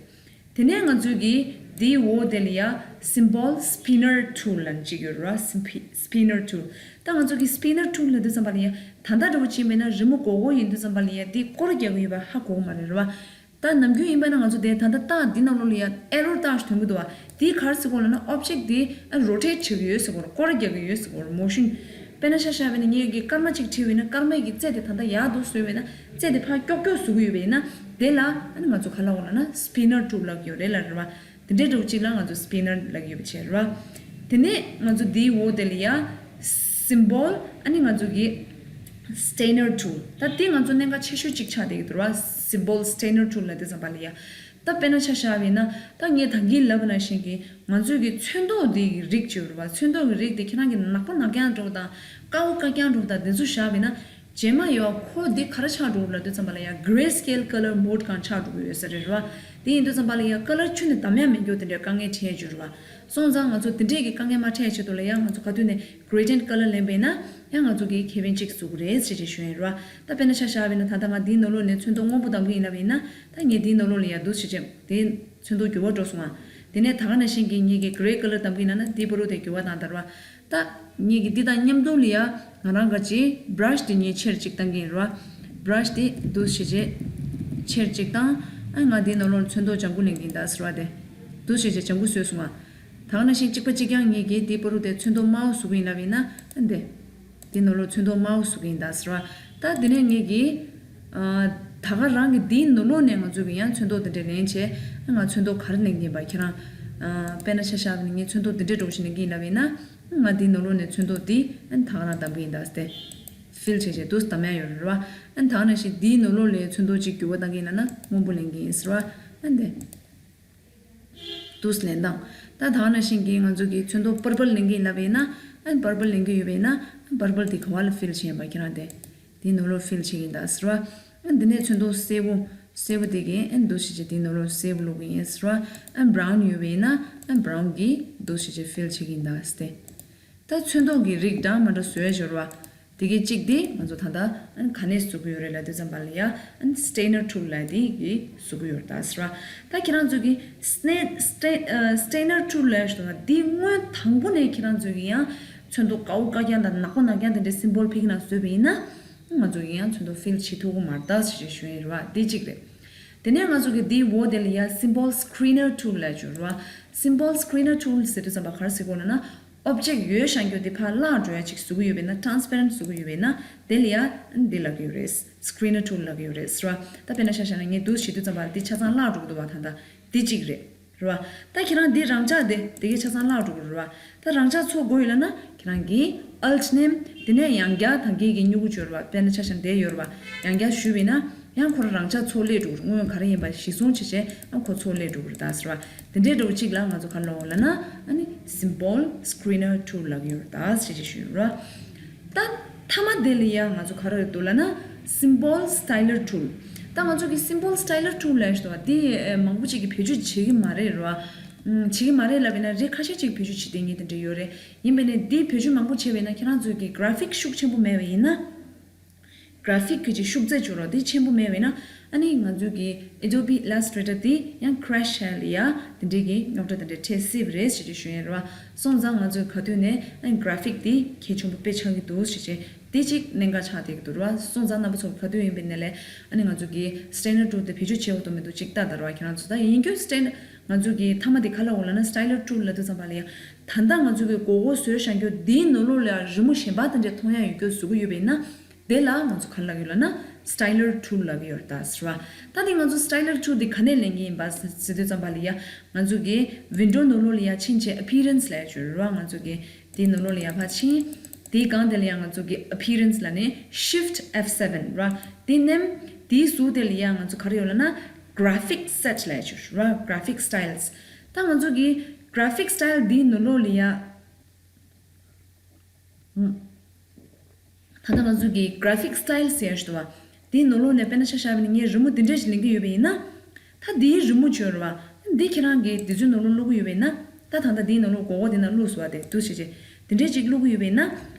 དེ་ནས་ང་ཚོས་ཀྱི་འདིའི་འོག་དེ་ལ་ཡ་Symbol Spinner Tool ལབ་ཅིག་ཡོད་རེད་བ། Spinner Tool། ད་ང་ཚོས་ཀྱི་Spinner Tool ལབ་དུས་ཙམ་པ་ལ་ཡ་ད་ལྟ་འདྲ་བོ་ཅིག་མེད་ན་རི་མོ་མགོ་སྐོར་ཡིན་དུས་ཙམ་པ་ལ་ཡ་འདི་སྐོར་རྒྱག་གི་ཡོད་པ་ཧ་གོ་གི་མ་རེད་རེད་བ། ད་ནམ་རྒྱུན་ཡིན་པ་ན་ང་ཚོ་དེ་ད་ལྟ་རྟགས་འདི་ནང་ལོགས་ལ་ཡ་error རྟགས་ཤིག་ཐོན་གྱི་འདུག་བ། དེ་ག་རེ་ཟེར་དགོས་ལབ་ན་object དེ་rotate བྱེད་ཀྱི་ཡོད་ཟེར་དགོས་རེད། སྐོར་རྒྱག་གི་ཡོད་ཟེར་དགོས་རེད། Motion། དཔེར་ན་ཆ་བཞག་པ་ཡིན་ན་ངས་ཀྱི་སྐར་མ་གཅིག་བྲིས་པ་ཡིན་ན་སྐར་མ་གི་རྩེ་དེ་ད་ལྟ་ཡར་འདུག་བཟོས་པ་ཡིན་ན་རྩེ་དེ་ཕར་ཀྱོག་ཀྱོག་བཟོ་གི་ཡོད་པ་ཡིན་ན་དེ་ལ་ཨ་ནི་ང་ཚོ་ག་ལབ་དགོས་ལབ་ན་Spinner Tool ལབ་ཀྱི་ཡོད་རེད་ལབ་རེད་བ། དེ་འདྲའི་འདྲ་བོ་གཅིག་ལ་ང་ཚོ་Spinner ལབ་ཀྱི་ཡོད་པ་བྱས་རེད་བ། དེ་ནས་ང་ཚོ་དེའི་འོག་དེ་ལ་ཡ་Symbol ཨ་ནི་ང་ཚོ་གི་Stainer Tool། ད་དེ་ང་ཚོ་གནད་འགག་ཆེ་ཤོས་གཅིག་ཆགས་བསྡད་ཀྱི་འདུག་ར། Symbol Stainer Tool ལབ་དུས་ཙམ་པ་ལ་ཡ། ད་དཔེར་ན་ཆ་བཞག་པ་ཡིན་ན་ད་ངས་ད་གིན་ལབ་པ་ནང་བཞིན་གྱི་ང་ཚོའི་གི་ཚོན་མདོག་འདི་གི་རིགས་ཅིག་ཡོད་རེད་བ། ཚོན་མདོག་གི་རིགས་དེ་ཁྱེད་རང་གི་ནག་པོ་ནག་རྐྱང་འདྲ་བོ་དང་དཀར་པོ་དཀར་རྐྱང་འདྲ་བོ་དང་དེ་ཚོ་བཞག་པ་ཡིན་ན་རྗེས་མ་ཡོད་ཁོ་འདི་ག་རེ་ཆགས་འགྲོ་གི་ལབ་དུས་ཙམ་པ་ལ་ཡ་Grayscale Color Mode སྒང་ཆགས་འགྲོ་གི་ཡོད་ས་རེད་རེད་བ། དེ་ཡིན་དུས་ཙམ་པ་ལ་ཡ་color ཁྱོན་ནས་འདམ་ཡག་མེད་རྒྱུ་དེ་འདྲའི་དཀའ་ངལ་འཕྲད་ཡ་ཅིག་ཡོད་རེད་བ། སོང་ཙང་ང་ཚོ་དེ་འདྲས་ཀྱི་དཀའ་ངལ་མ་འཕྲད་ཡ་ཆེད་དུ་ལ་ཡ་ང་ཚོ་ག་དུས་ནས་Gradient Color ལེན་པ་ཡིན་ན་ཡང་ང་ཚོ་གི་ཁེ་ཕན་གཅིག་བཟོ་གི་རེད་ཟེར་ཅིག་ཞུ་ཡ་རེད་བ། ད་དཔེར་ན་ཆ་བཞག་པ་ཡིན་ན་ད་ལྟ་ང་འདིའི་ནང་ལོགས་ནས་ཚོན་མདོག་སྔོན་པོ་འདམ་གི་ཡིན་ལབ་པ་ཡིན་ན་ད་ངས་འདིའི་ནང་ལོགས་ལ་ཡ་འདུག་བྱས་བྱས་དེ་ཚོན་མདོག་འགྱུར་བ་འགྲོ་སོང་ང་། དེ་ནས་ད་ག་ནང་བཞིན་གྱི་ངེད་ཀྱི་Gray Color འདམ་གི་ཡིན་ན་ན་དེའི་བར་དུ་དེ་འགྱུར་བ་བཏང་དར་བ། ད་ངེད་ཀྱི་འདི་དང་མཉམ་དུ་ལ་ཡ་ང་རང་ག་ཅི་brush དེ་ངས་ཆེར་གཅིག་བཏང་གི་ཡིན་ར། Brush དེ་འདུག་བྱས་བྱས་ཆེར་གཅིག་བཏང་། ཨ་ང་འདིའི་ནང་ལོགས་ཚོན་མདོག་ལྗང་གུ་ལེན་གི་ཡིན་ད་ཟེར་བ་དེ། འདུག་བྱས་བྱས་ལྗང་གུ་བཟོས་སོང་ང་། ད་ག་ནང་བཞིན་གཅིག་པ་གཅིག་རྐྱང་ངེད་ཀྱིས་འདིའི་བར་དུ་དེ་ཚོན་མདོག་དམར་པོ་བཟོ་གི་ཡིན་ལབ་ཡིན་ན་ཨ་འདི། འདི་ནང་ལོགས་ཚོན་མདོག་དམར་པོ་བཟོ་གི་ཡིན་ད་ཟེར་བ། ད་འདི་ནས་ངེད་ཀྱིས། ཨ། ད་ག་རང་གི་འདིའི་ནང་ལོགས་ནས་ང་ཚོ་གི་ཡང་ཚོན་མདོག་འདི་འདྲས་ལེན་བྱས། ང་ཚོན་མདོག་ག་རེ་ལེན་གི་ཡིན་པ་ཁྱེད་རང་། ཨ། དཔེར་ན་ཆ་བཞག་པ་ཡིན་ན་ངས་ཚོན་མདོག་འདི་འདྲས་འདྲ་བོ་ཞིག་ལེན་གི་ཡིན་ལབ་ཡིན་ན། ང་འདིའི་ནང་ལོགས་ནས་ཚོན་མདོག་འདི་ད་ག་རང་འདམ་གི་ཡིན་ད་ཟེར་ཏེ། Fill བྱས་བྱས་འདུག་འདམ་ཡ་ཡོད་རེད་བ། ཨ་ད་ག་ནང་བཞིན་འདིའི་ནང་ལོགས་ལ་ཚོན་མདོག་ཅིག་འགྱུར་བ་བཏང་གི་ཡིན་ལབ་ན་སྔོན་པོ་ལེན་གི་ཡིན་ཟེར་བ། ཨ་འདི། དུས་ལེན་སྟངས། ད་ད་ག་ནང་བཞིན་གྱི་ང་ཚོ་གི་ཚོན་མདོག་purple ལེན་གྱི་ཡིན་ལབ་པ་ཡིན་ན། ཨ་purple ལེན་གྱི་ཡོད་པ་ཡིན་ན། purple དེ་ག་བ་ལ་fill བྱེད་ཡིན་པ་ཁྱེད་རང་དེ། དེའི་ནང་ལོགས་fill བྱེད་ཀྱི་ཡིན་ད་ཟེར་བ། ཨ་འདི་ནས་ཚོན་མདོག་སེར་པོ། སེར་པོ་དེ་གས་ཨ་འདུག་བྱས་བྱས་དེའི་ནང་ལོགས་སེར་པོ་བླུག་གི་ཡིན་ཟེར་བ། ཨ་brown ཡོད་པ་ཡིན་ན། ཨ་brown གིས་འདུག་བྱས་བྱས་fill བྱེད་ཀྱི་ཡིན་ད་ཟེར་ཏེ། ད་ཚོན་མདོག་གི་རིགས་འདྲ་མི་འདྲ་བཟོ་ཡ་སྦྱོར་བ། དེ་གའི་གཅིག་དེ་ང་ཚོ་ད་ལྟ་ག་ནས་བཟོ་གི་ཡོད་རེད་ལབ་དུས་ཙམ་པ་ལ་ཡ་Stainer Tool ལབ་དེ་གིས་བཟོ་གི་ཡོད་རེད་ད་ཟེར་བ། ད་ཁྱེད་རང་ཚོ་གི་Sna- Sta- ཨ། Stainer Tool ལབ་ཞེས་པ་འདི་སྔོན་དང་པོ་ནས་ཁྱེད་རང་ཚོ་གི་ཡང་ཚོན་མདོག་དཀར་པོ་དཀར་རྐྱང་དང་ནག་པོ་ནག་རྐྱང་དེ་འདྲའི་symbol ཕ་གི་ནང་བཟོས་པ་ཡིན་ན། ང་ཚོ་གི་ཡང་ཚོན་མདོག་fill བྱེད་ཐུབ་ཀྱི་མ་རེད་ད་ཞེས་ཞུ་ཡིན་རེད་བ། དེ་གཅིག་རེད། དེ་ནས་ང་ཚོ་གི་འདིའི་འོག་དེ་ལ་ཡ་Symbol Screener Tool ལབ་ཅིག་ཡོད་རེད་བ། Symbol Screener Tool ཟེར་དུས་ཙམ་པ་ག་རེ་ཟེར་དགོས་ལབ་ན། Object ཡོད་བཞག་རྒྱུ་དེ་ཕར་བརླག་འགྲོ་ཡ་ཅིག་བཟོ་གི་ཡོད་པས་ན། Transparent བཟོ་གི་ཡོད་པས་ན་དེ་ལ་ཡ་འདི་ལབ་ཀྱི་ཡོད་རེད། Screener Tool ལབ་ཀྱི་ཡོད་རེད་ཟེར་བ། ད་དཔེར་ན་ཆ་བཞག་ན་ངས་འདུག་བྱེད་དུས་ཙམ་པ་འདི་ཆ་ཚང་བརླག་འགྲོ་གི་འདུག་བ། ད་ད་འདི་གཅིག་རེད། རེད་བ། ད་ཁྱེད་རང་འདི་རང་འཇགས་དེ་དེ་གའི་ཆ་ཚང་བརླག་འགྲོ་གི་རེད་བ། ད་རང་འཇགས་ཚོ་དགོས་ཡོད་ལབ་ན་ཁྱེད་རང་གིས་Alt མནན། དེ་ནས་ཡང་བསྐྱར་ད་གིན་གྱི་སྨྱུ་གུ་ཅིག་ཡོད་རེད་བ། དཔེར་ན་ཆ་བཞག་ན་དེ་ཡོད་རེད་བ། ཡང་བསྐྱར་ཞུས་པ་ཡིན་ན་ཡང་ཁོ་རང་རང་འཇགས་ཚོ་སླེབས་འགྲོ་གི་རེད། སྔོན་ག་རེ་ཡིན་པ་གཞིར་བཟུང་བྱས་བྱས་ཡང་ཁོ་ཚོ་སླེབས་འགྲོ་གི་རེད་ད་ཟེར་བ། དེ་འདྲའི་འདྲ་བོ་གཅིག་ལ་ང་ཚོ་ག་རེ་ལབ་ལབ་ན་ཨ་ནི་Symbol Screener Tool ལབ་ཀྱི་ཡོད་རེད་ད་ཟེར་བྱས་ཞུས་ཡོད་རེད་བ། ད་མཐའ་མ་དེ་ལ་ཡང་ང་ཚོ་ག་རེ་ཡོད་འདུག་ལབ་ན། Symbol Styler Tool། ད་ང་ཚོ་གི་Symbol Styler Tool ལབ་ཞེས་པ་འདི་མང་པོ་ཅིག་གིས་བེད་སྤྱོད་བྱེད་ཀྱི་མ་རེད་རེད་བ། ཨུམ། བྱེད་ཀྱི་མ་རེད་ལབ་ཡིན་ན་རེད། ཁ་ཤས་ཅིག་བེད་སྤྱོད་བྱེད་བསྡད་མཁན་དེ་འདྲ་ཡོད་རེད། ཡིན་པས་ན་འདི་བེད་སྤྱོད་མང་པོ་བྱས་པས་ན་ཁྱེད་རང་ཚོ་གི་graphic ཤུགས་ཆེན་པོ་མེད་པ་ཡིན་ན། གྷ་ར་ཕིག་གི་ཅིག་ཤུགས་ཚད་ཅིག་རོ་དེ་ཆེན་པོ་མེད་པས་ན། ཨ་ནི་ང་ཚོའི་གི་Adobe Illustrator དེ་ཡང་ཀེ་རེཤ་བྱས་ལ་ཡ་དེ་འདྲའི་གི་རྙོག་དྲ་དེ་འདྲ་འཕྲད་སྲིད་པ་རེད་ཞེས་ཅིག་ཞུ་ཡས་རེད་བ། སོང་ཙང་ང་ཚོས་ག་དུས་ནས་ཨ་ནི་གྷ་ར་ཕིག་དེ་གལ་ཆེན་པོ་དཔེ་ཆགས་ཀྱི་འདུག་ཞེས་བྱས་དེ་ཅིག་གནད་འགག་ཆགས་བསྡད་ཀྱི་འདུག་རེད་བ། སོང་ཙང་རྣམ་པ་ཚོ་ག་དུས་ཡིན་པའི་ནས་ལས་ཨ་ནི་ང་ཚོ་གི་Spanner tool དེ་བེད་སྤྱོད་བྱེད་དགོས་འདུག་མི་འདུག་ཅིག་ལྟ་དང་རེད་བ། ཁྱེད་རང་ཚོ་ད་ཡིན་རྒྱུ་Stan ང་ཚོ་གི་མཐའ་མ་དེ་ག་ལ་འོ་ལ་ན་Styler tool ལ་དུས་ཙམ་པ་ལ་ཡ་ད་ལྟ་ང་ཚོ་གི་མགོ་སྐོར་བཟོས་བཞག་རྒྱུ་དེའི་ནང་ལོགས་ལ་ཡ་རི་མོ་གཞན་པ་དེ་འདྲ་མཐོང་ཡ་ཡོད་རྒྱུ་བཟོ་གི་ཡོད་པ་ཡིན་ན། དེ་ལ་ང་ཚོ་ག་རེ་ལབ་ཀྱི་ཡོད་ལབ་ན་Styler tool ལབ་ཀྱི་ཡོད་རེད་ད་ཟེར་བ། ད་དེ་ང་ཚོ་Styler tool དེ་ག་ནས་ལེན་གྱི་ཡིན་པ་ཟེར་དུས་ཙམ་པ་ལ་ཡ་ང་ཚོ་གི་Window ནང་ལོགས་ལ་ཡ་ཕྱིན་བྱས་Appearance ལབ་ཡ་ཅིག་ཡོད་རེད་བ། ང་ཚོ་གི་དེའི་ནང་ལོགས་ལ་ཡ་ཕར་ཕྱིན། དེའི་སྒང་དེ་ལ་ཡ་ང་ཚོ་གི་Appearance ལབ་ནས་Shift F seven རེད་བ། དེ་མནན། དེའི་ཟུར་དེ་ལ་ཡ་ང་ཚོ་ག་རེ་ཡོད་ལབ་ན་Graphic Set ལབ་ཡ་ཅིག་ཡོད་རེད་བ། Graphic Styles ད་ང་ཚོ་གི་Graphic Style དེའི་ནང་ལོགས་ལ་ཡ། ད་ལྟ་ང་ཚོ་གི་Graphic Style ཟེར་ཡ་ཞིག་འདུག་བ། དེའི་ནང་ལོགས་ནས་དཔེར་ན་ཆ་བཞག་པ་ཡིན་ན་ངས་རི་མོ་འདི་འདྲས་ཞིག་ལེན་གྱི་ཡོད་པ་ཡིན་ན། ད་འདིའི་རི་མོ་བྱོས་རེད་བ། འདི་ཁྱེད་རང་གིས་འདི་ཚོའི་ནང་ལོགས་བླུག་གི་ཡོད་པ་ཡིན་ན། ད་ད་ལྟ་འདིའི་ནང་ལོགས་མགོ་སྐོར་འདི་ནང་བླུག་སོང་བ་དེ་འདུག་བྱས་བྱས། འདི་འདྲས་ཅིག་བླུག་གི་ཡོད་པ་ཡིན་ན།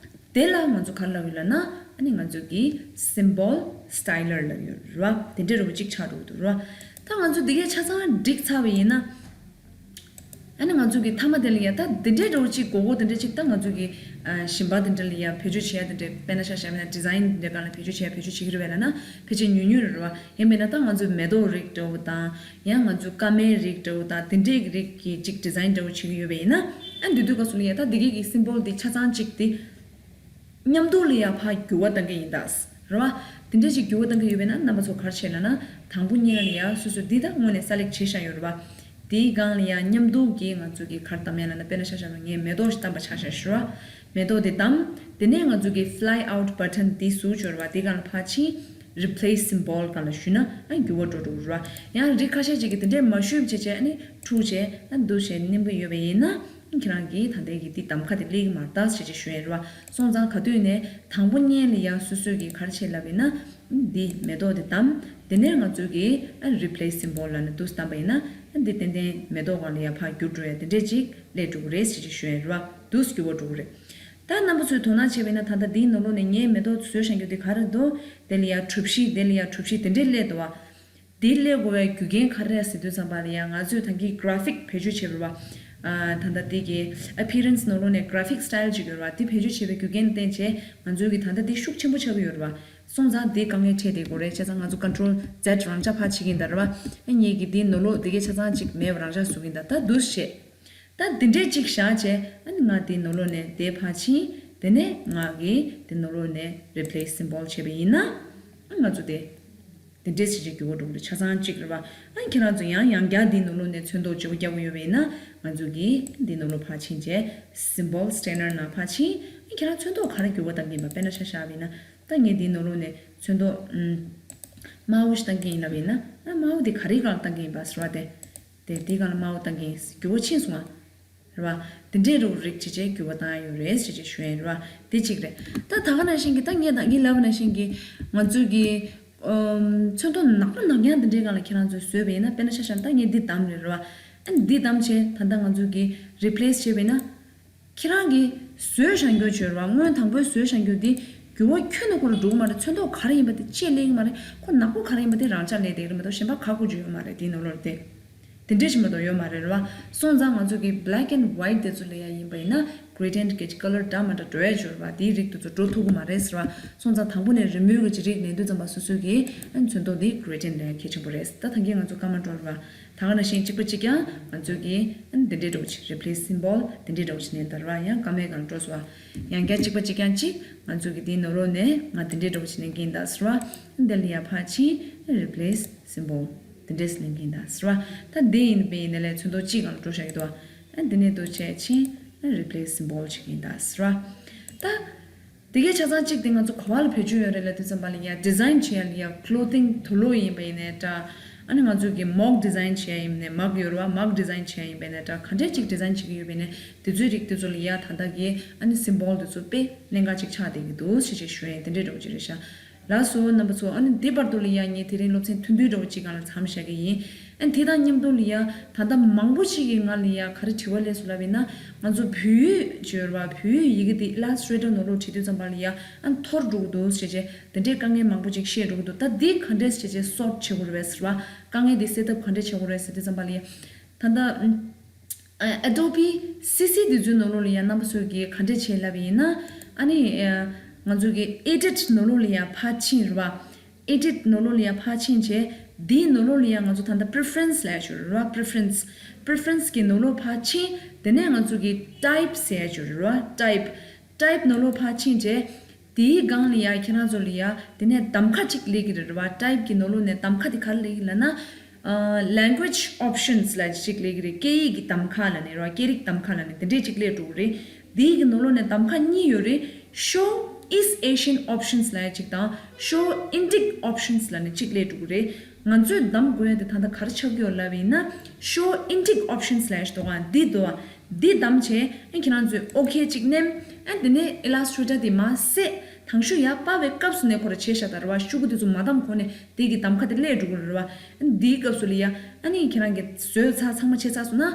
དེ་ལ་ང་ཚོ་ག་རེ་ལབ་ཡོད་ལབ་ན། ཨ་ནི་ང་ཚོ་གི་Symbol Styler ལབ་ཡོད་རེད་བ། དེ་འདྲས་རུ་གཅིག་ཆགས་འགྲོ་གི་འདུག་རེད་བ། ད་ང་ཚོ་འདི་གས་ཆ་ཚང་འགྲིག་ཚར་བ་ཡིན་ན། ཨ་ནི་ང་ཚོ་གི་མཐའ་མ་དེ་ལ་ཡ་ད་འདི་འདྲའི་འདྲ་བོ་ཅིག་མགོ་སྐོར་འདི་འདྲ་ཅིག་ད་ང་ཚོ་གི་ཨ་གཞན་པ་འདི་འདྲ་ལ་ཡ་བེད་སྤྱོད་བྱེད་ཡ་འདི་འདྲ་དཔེར་ན་ཆ་བཞག་པ་ཡིན་ན་Design འདི་འདྲ་སྒང་ལ་བེད་སྤྱོད་བྱེད་ཡ་བེད་སྤྱོད་བྱེད་ཀྱི་རེད་པས་ལབ་ན་ཕལ་ཆེར་ཉུང་ཉུང་རེད་རེད་བ། ཡིན་པས་ན་ད་ང་ཚོ་མེ་ཏོག་རིགས་འདྲ་བོ་དང་ཡང་ང་ཚོ་སྐར་མའི་རིགས་འདྲ་བོ་དང་འདི་འདྲའི་རིགས་ཀྱི་ཅིག་Design འདྲ་བོ་བྱེད་ཀྱི་ཡོད་པ་ཡིན་ན། ཨ་འདི་དུས་སྐབས་སུ་ལ་ཡ་ད་འདི་གས་ཀྱི་Symbol འདི་ཆ་ཚང་ཅིག་འདི། མཉམ་དུ་ལ་ཡ་ཕར་འགྱུར་བ་གཏང་གི་ཡིན་ད། རེད་བ། དེ་འདྲས་ཞིག་འགྱུར་བ་གཏང་གི་ཡོད་པས་ན་རྣམ་པ་ཚོ་ག་རེ་བྱེད་ལབ་ན། དང་པོ་ཉིད་ལ་ཡ་སོ་སོ་འདི་ད་དངོས་ནས་Select བྱས་བཞག་ཡོད་རེད་བ། དེའི་སྒང་ལ་ཡ་མཉམ་དུ་གི་ང་ཚོ་གི་ག་རེ་བདམས་ཡ་ལབ་ན། དཔེར་ན་ཆ་བཞག་ན་ངས་མེ་ཏོག་ཞིག་བདམས་པ་ཆ་བཞག་ཞུ་བ། མེ་ཏོག་དེ་བདམས། དེ་ནས་ང་ཚོ་གི་Fly Out Button དེ་ཟུར་ཅིག་ཡོད་རེད་བ། དེའི་སྒང་ལ་ཕར་ཕྱིན། Replace Symbol སྒང་ལ་གཞུས་ན་ཨ་འགྱུར་བ་འགྲོ་འགྲོ་གི་རེད་བ། ཡང་རིགས་ཁ་ཤས་ཅིག་གིས་དེ་འདྲས་མ་གཞུས་བྱས་བྱས་ཨ་ནི་འཁྲུག་བྱས་ཨ་འདུག་བྱས་མནན་གྱི་ཡོད་པ་ཡིན་ན། ཁྱེད་རང་གིས་ད་ལྟའི་གི་འདི་གདམ་ཁ་དེ་སླེབས་ཀྱི་མ་རེད་ད་ཞེས་ཅིག་ཞུ་ཡས་རེད་བ། སོང་ཙང་ག་དུས་ནས་དང་པོ་ཉིད་ལ་ཡ་སོ་སོས་ཀྱིས་ག་རེ་བྱེད་ལབ་ཡིན་ན། འདི་མེ་ཏོག་དེ་བདམས། དེ་ནས་ང་ཚོས་ཀྱིས་ཨ་Replace Symbol ལབ་ནས་འདུག་བདམས་པ་ཡིན་ན། ཨ་འདི་ཏན་ཏན་མེ་ཏོག་སྒང་ལ་ཡ་ཕར་འགྱུར་འགྲོ་ཡ་དེ་འདྲས་ཅིག་སླེབས་འགྲོ་གི་རེད་ཞེས་ཅིག་ཞུ་ཡས་རེད་བ། འདུག་འགྱུར་བ་འགྲོ་གི་རེད། ད་རྣམ་པ་ཚོས་དོ་སྣང་བྱས་པ་ཡིན་ན་ད་ལྟ་འདིའི་ནང་ལོགས་ནས་ངས་མེ་ཏོག་བཟོས་བཞག་རྒྱུ་དེ་ག་རེ་འདུག་དེ་ལ་ཡ་གྲུ་བཞི་དེ་ལ་ཡ་གྲུ་བཞི་དེ་འདྲས་སླེབས་འདུག་བ། དེ་སླེབས་དགོས་པའི་རྒྱུ་རྐྱེན་ག་རེ་རེད་ཟེར་དུས་ཙམ་པ་ལ་ཡང་ང་ཚོས་ད་གིན་གྷ་ར་ཕིག་བེད་སྤྱོད་བྱས་པ་རེད་བ། ཨ་ད་ལྟ་དེ་གི་Appearance ནང་ལོགས་ནས་Graphic Style ཅིག་ཡོད་རེད་བ། དེ་བེད་སྤྱོད་བྱས་པའི་རྒྱུ་རྐྱེན་བརྟེན་བྱས་ང་ཚོའི་གི་ད་ལྟ་དེ་ཤུགས་ཆེན་པོ་ཆགས་ཀྱི་ཡོད་རེད་བ། སོང་ཙང་དེ་དཀའ་ངལ་འཕྲད་བསྡད་ཀྱི་ཡོད་རེད། བྱས་ཙང་ང་ཚོ་Control Z རང་འཇགས་ཕར་བྱེད་ཀྱི་ཡིན་ད་རེད་བ། ཨ་ངེད་ཀྱི་དེའི་ནང་ལོགས་དེ་གའི་ཆ་ཚང་ཅིག་མེད་པ་རང་འཇགས་བཟོ་གི་ཡིན་ད། ད་འདུག་སེ་བྱས། ད་དེ་འདྲས་ཅིག་བཞག་བྱས་ཨ་ནི་ང་དེའི་ནང་ལོགས་ནས་དེ་ཕར་ཕྱིན། དེ་ནས་ང་གིས་དེ་ནང་ལོགས་ནས་Replace Symbol བྱས་པ་ཡིན་ན། ཨ་ང་ཚོ་དེ། དེ་འདྲས་ཞིག་ཅིག་འགྱུར་བ་འགྲོ་གི་རེད། ཆ་ཚང་གཅིག་རེད་བ། ཨ་ཁྱེད་རང་ཚོ་ཡང་ཡང་བསྐྱར་འདིའི་ནང་ལོགས་ནས་ཚོན་མདོག་བརྗེ་པོ་རྒྱག་གི་ཡོད་པ་ཡིན་ན། ང་ཚོ་གིས་འདིའི་ནང་ལོགས་ཕར་ཕྱིན་བྱས་Symbol Scanner ནང་ཕར་ཕྱིན། ཨ་ཁྱེད་རང་ཚོན་མདོག་ག་རེ་འགྱུར་བ་གཏང་གི་ཡིན་པ་དཔེར་ན་ཆ་བཞག་པ་ཡིན་ན། ད་ངས་འདིའི་ནང་ལོགས་ནས་ཚོན་མདོག་ཨུམ། དམར་པོ་ཞིག་གཏང་གི་ཡིན་ལབ་པ་ཡིན་ན། ཨ་དམར་པོ་དེ་ག་རེའི་སྒང་ལ་གཏང་གི་ཡིན་པ་ཟེར་བ་དེ། དེ་དེའི་སྒང་ལ་དམར་པོ་གཏང་གི་ཡིན། འགྱུར་བ་ཕྱིན་སོང་ང་། རེད་བ། དེ་འདྲའི་རིགས་རིགས་བྱས་བྱས་འགྱུར་བ་བཏང་ཡ་ཡོད་རེད་ཟེར་བྱས་ཞུ་ཡ་ཡིན་རེད་བ། དེ་གཅིག་རེད། ད་ད་ག་ནང་བཞིན་གྱི་ད་ངས་ད་ངས་ལབ་པ་ནང་བཞིན་གྱི་ང་ཚོས་ཀྱི་ཨམ་ཚོན་མདོག་ནག་པོ་ནག་རྐྱང་དེ་འདྲའི་སྒང་ལ་ཁྱེད་རང་ཚོས་བཟོས་པ་ཡིན་ན། དཔེར་ན་ཆ་བཞག་ན་ད་ངས་འདི་བདམས་རེད་རེད་བ། ཨ་ནི་འདི་བདམས་བྱས་ད་ལྟ་ང་ཚོས་ཀྱི་Replace བྱས་པ་ཡིན་ན། ཁྱེད་རང་གིས་བཟོས་བཞག་རྒྱུ་བྱོས་རེད་བ། སྔོན་དང་པོའི་བཟོས་བཞག་རྒྱུ་འདི་འགྱུར་བ་ཁྱོན་ནས་ཁོ་ལ་འགྲོ་གི་མ་རེད། ཚོན་མདོག་ག་རེ་ཡིན་པ་དེ་ཅེས་སླེབས་ཀྱི་མ་རེད། ཁོ་ནག་པོ་ག་རེ་ཡིན་པ་དེ་རང་འཇགས་སླེབས་བསྡད་ཀྱི་རེད་མ་གཏོགས་གཞན་པ་ག་དགོས་རྒྱུ་ཡོད་མ་རེད་དེའི་ནང་ལོགས་ལ་དེ། དེ་འདྲས་ཞིག་མ་གཏོགས་ཡོད་མ་རེད་རེད་བ། སོང་ཙང་ང་ཚོ་གི་Black and White དེ་ཚོ་ལ་ཡ་ཡིན་པ་ཡིན་ན་Gradient གི་color འདྲ་མ་འདྲ་འགྲོ་ཡ་ཡོད་རེད་བ། དེའི་རིགས་དེ་ཚོ་འགྲོ་ཐུབ་ཀྱི་མ་རེད་ཟེར་བ། སོང་ཙང་དང་པོ་ནས་རི་མོའི་གི་རིགས་ལེན་དུས་ཙམ་པ་སོ་སོའི་གི་ཨ་ཚོན་མདོག་དེ་Gradient ལ་ཡ་གལ་ཆེན་པོ་རེད། ད་ད་གིན་ང་ཚོ་སྐར་མ་འགྲོ་རེད་བ། ད་ག་ནང་བཞིན་གཅིག་པ་གཅིག་རྐྱང་ང་ཚོས་ཀྱི་ཨ་འདི་འདྲའི་འདྲ་བོ་ཅིག Replace Symbol འདི་འདྲའི་འདྲ་བོ་ཅིག་ནས་འདར་བ་ཡང་སྐར་མའི་སྒང་འགྲོ་སོང་བ། ཡང་བསྐྱར་གཅིག་པ་གཅིག་རྐྱང་གཅིག་ང་ཚོས་ཀྱི་དེའི་ནང་ལོགས་ནས་ང་འདི་འདྲའི་འདྲ་བོ་ཅིག་ནས་འགིན་འདར་སོང་བ། འདི་ལ་ཡ་ཕར་ཕྱིན་Replace Symbol འདི་འདྲས་ནས་འགིན་འདར་སོང་བ། ད་འདི་ཡིན་པའི་ནས་ལས་ཚོན་མདོག་གཅིག་སྒང་ལ་འགྲོ་བཞག་གི་འདུག་བ། ཨ་འདི་ནས་འདུག་བྱས་ཕྱིན་Replace Symbol ཅིག་འགིན་འདར་སོང་བ། ད། དེ་གའི་ཆ་ཚང་གཅིག་དེ་ང་ཚོ་ག་བ་ལ་བེད་སྤྱོད་ཡོད་རེད་ལབ་དུས་ཙམ་པ་ལ་ཡ་Design བྱེད་ཡ་ལ་ཡ་Clothing དུག་ལོག་ཡིན་པ་ཡིན་ནའི་འདྲ། ཨ་ནི་ང་ཚོ་གི་Mug Design བྱེད་ཡ་ཡིན་ནའི་Mug ཡོད་རེད་བ། Mug Design བྱེད་ཡ་ཡིན་པ་ཡིན་ནའི་འདྲ། ག་འདྲས་ཅིག་Design བྱེད་ཀྱི་ཡོད་པ་ཡིན་ནའི་དེ་ཚོའི་རིགས་དེ་ཚོ་ལ་ཡ་ད་ལྟ་གི་ཨ་ནི་Symbol དེ་ཚོ་དཔེ་གནད་འགག་ཅིག་ཆགས་བསྡད་ཀྱི་འདུག་ཞེས་ཞེས་ཞུ་ཡ་དེ་འདྲས་འདྲ་བོ་ཅིག་རེད་ཤག་ལགས་སོ་རྣམ་པ་ཚོ། ཨ་ནི་འདི་བར་དུ་ལ་ཡ་ངས་དེ་རིང་སློབ་ཚན་ཐུང་ཐུང་འདྲ་བོ་གཅིག་སྒང་ལ་མཚམས་བཞག་གི་ཡིན། ཨ་ནི་དེ་དང་མཉམ་དུ་ལ་ཡ་ད་ལྟ་མང་པོ་ཞིག་གིས་ང་ལ་ཡ་ག་རེ་དྲི་བ་སླེབས་སོང་ལབ་ཡིན་ན། ང་ཚོ་བོད་ཡིག་བརྗོད་པ་བོད་ཡིག་ཡི་གེ་འདི་Illustrator ནང་ལོགས་བྲིས་དུས་ཙམ་པ་ལ་ཡ་ཨ་ནི་འཐོར་འགྲོ་གི་འདུག་ཟེར་བྱས་དེ་འདྲའི་དཀའ་ངལ་མང་པོ་ཅིག་བཤད་འགྲོ་གི་འདུག་ད་འདི་ག་འདྲས་བྱས་བྱས་སོལབ་བྱེད་དགོས་རེད་པས་ཟེར་བ། དཀའ་ངལ་འདི་སེལ་ཐབས་ག་འདྲས་བྱེད་དགོས་རེད་ཟེར་དུས་ཙམ་པ་ལ་ཡ། ད་ལྟ་ཨ་Adobe C C འདི་ཚོའི་ནང་ལོགས་ལ་ཡ་རྣམ་པ་ཚོས་ཀྱིས་ག་འདྲས་བྱས་ལབ་ཡིན་ན། ཨ་ནི་ཨ་ང་ཚོ་གི་Edit ནང་ལོགས་ལ་ཡ་ཕར་ཕྱིན་རེད་པ། Edit ནང་ལོགས་ལ་ཡ་ཕར་ཕྱིན་བྱས། འདིའི་ནང་ལོགས་ལ་ཡ་ང་ཚོ་ད་ལྟ་Preference ལབ་ཡ་ཅིག་ཡོད་རེད་པ། Preference Preference གི་ནང་ལོགས་ཕར་ཕྱིན། དེ་ནས་ང་ཚོ་གི་Type ཟེར་ཡ་ཅིག་ཡོད་རེད་པ། Type Type ནང་ལོགས་ཕར་ཕྱིན་བྱས། དེའི་སྒང་ལ་ཡ་ཁྱེད་རང་ཚོ་ལ་ཡ་དེ་ནས་གདམ་ཁ་གཅིག་སླེབས་ཀྱི་རེད་པ། Type གི་ནང་ལོགས་ནས་གདམ་ཁ་དེ་ག་རེ་སླེབས་ཀྱི་ལབ་ན། ཨ་Language Options ལབ་ཅིག་སླེབས་ཀྱི་རེད། སྐད་ཡིག་གི་གདམ་ཁ་ལབ་ནས་རེད་པ། སྐད་རིགས་གདམ་ཁ་ལབ་ནས་དེ་འདྲས་ཅིག་སླེབས་འགྲོ་གི་རེད། དེའི་གི་ནང་ལོགས་ནས་གདམ་ཁ་གཉིས་ཡོད་རེད། Show East Asian Options ལབ་ཡ་ཅིག་དང་། Show Indic Options ལབ་ནས་གཅིག་སླེབས་འགྲོ་གི་རེད། ང་ཚོས་གདམ་དགོས་ཡ་དེ་ད་ལྟ་ག་རེ་ཆགས་ཀྱི་ཡོད་ལབ་ཡིན་ན། Show Indic Options ལབ་ཡ་ཞིག་འདུག་ག་འདི་འདུག་ག་འདི་གདམ་བྱས། ཨ་ཁྱེད་རང་ཚོས་ཨོ་ཁེ་གཅིག་མནན། ཨ་དེ་ནས་Illustrator དེ་མར་བསད། དང་ཤོས་ཡར་སྤར་བའི་སྐབས་སུ་ནས་ཁོ་རང་བྱས་བཞག་ད་རེད་པ། ཤོག་གུ་དེ་ཚོ་མ་བདམས་གོང་ནས་དེ་གི་གདམ་ཁ་དེ་སླེབས་འགྲོ་གི་རེད་པ། ཨ་འདིའི་སྐབས་སུ་ལ་ཡ་ཨ་ནི་ཁྱེད་རང་གིས་བཟོས་ཚར་ཚང་མ་བྱས་ཚར་སོང་ན།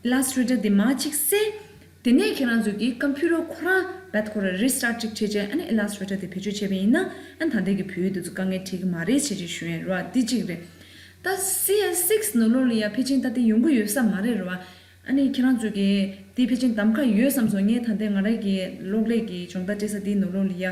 Illustrator དེ་མར་གཅིག་བསད། དེ་ནས་ཁྱེད་རང་ཚོ་གི་computer ཁོ་རང་བད་ཁོ་རང་restart གཅིག་བྱས་བྱས། ཨ་ནི་Illustrator དེ་བེད་སྤྱོད་བྱས་པ་ཡིན་ན། ཨ་ནི་ད་ལྟའི་གི་བོད་ཡིག་དེ་ཚོ་དཀའ་ངལ་འཕྲད་ཀྱི་མ་རེད་བྱས་བྱས་ཞུ་ཡ་རེད་པ། འདི་གཅིག་རེད། ད་C S six ནང་ལོགས་ལ་ཡ་ཕལ་ཆེར་ད་དེ་ཡོང་གི་ཡོད་ས་མ་རེད་རེད་པ། ཨ་ནི་ཁྱེད་རང་ཚོ་གིས་དེ་ཕལ་ཆེར་གདམ་ཁ་ཡོད་བསམ་སོང་། ངས་ད་ལྟའི་ང་རང་གི་གློག་ཀླད་ཀྱི་སྦྱོང་བརྡར་སྤྲད་ས་དེའི་ནང་ལོགས་ལ་ཡ།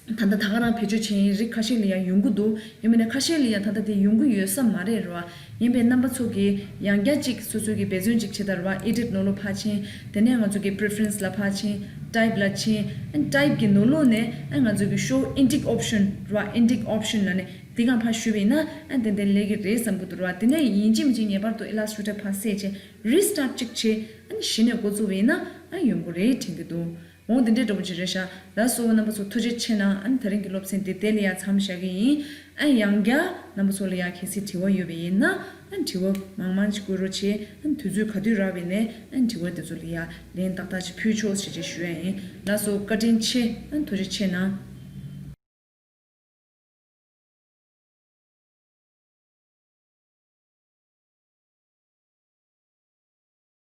ཨམ། ད་ལྟ་ད་ག་རང་བེད་སྤྱོད་བྱས་ཡིན། རིགས་ཁ་ཤས་ལ་ཡ་ཡོང་གི་འདུག་ཡིན་པས་ན་ཁ་ཤས་ལ་ཡ་ད་ལྟ་དེ་ཡོང་གི་ཡོད་ས་མ་རེད་རེད་པ། ཡིན་པས་རྣམ་པ་ཚོ་གིས་ཡང་བསྐྱར་གཅིག་སོ་སོ་གི་འབད་བརྩོན་གཅིག་བྱེད་ད་རེད་པ། Edit ནང་ལོགས་ཕར་ཕྱིན། དེ་ནས་ང་ཚོ་གི་Preference ལ་ཕར་ཕྱིན། Type ལ་ཕྱིན། ཨ་Type གི་ནང་ལོགས་ནས་ཨ་ང་ཚོ་གི་Show Indic Option རེད་པ། Indic Option ལབ་ནས་དེ་སྒང་ཕར་ཞུས་པ་ཡིན་ན། ཨ་ཏན་ཏན་སླེབས་ཀྱི་རེད་བསམ་གྱི་འདུག་རེད་པ། དེ་ནས་ཡིན་གཅིག་མིན་གཅིག་ངེས་པར་དུ་Illustrator ཕར་བསད་བྱས་restart གཅིག་བྱས། ཨ་ནི་གཞི་ནས་འགོ་བཙུགས་པ་ཡིན་ན་ཨ་ཡོང་གི་རེད་དྲན་གྱི་འདུག་འོ་འདི་འདྲའི་འདྲ་པོ་ཅིག་རེད་ཤག་ལགས་སོ་རྣམ་པ་ཚོ་ཐུགས་རྗེ་ཆེ་གནང་། ཨ་ནི་དེ་རིང་གི་སློབ་ཚན་འདི་དེ་ལ་ཡ་མཚམས་བཞག་གི་ཡིན། ཨ་ཡང་བསྐྱར་རྣམ་པ་ཚོ་ལ་ཡ་གལ་སྲིད་དྲི་བ་ཡོད་པ་ཡིན་ན། ཨ་དྲི་བ་མང་མང་ཅིག་བཀོད་རོགས་བྱེད། ཨ་དུས་ཚོད་ག་དུས་རག་པ་ཡིན་ནའི་ཨ་དྲི་བ་དེ་ཚོ་ལ་ཡ་ལན་ཏག་ཏག་ཅིག་ཕུལ་ཆོག་ཞེས་བཅས་ཞུ་ཡ་ཡིན། ལགས་སོ། བཀའ་དྲིན་ཆེ། ཨ་ཐུགས་རྗེ་ཆེ་གནང་།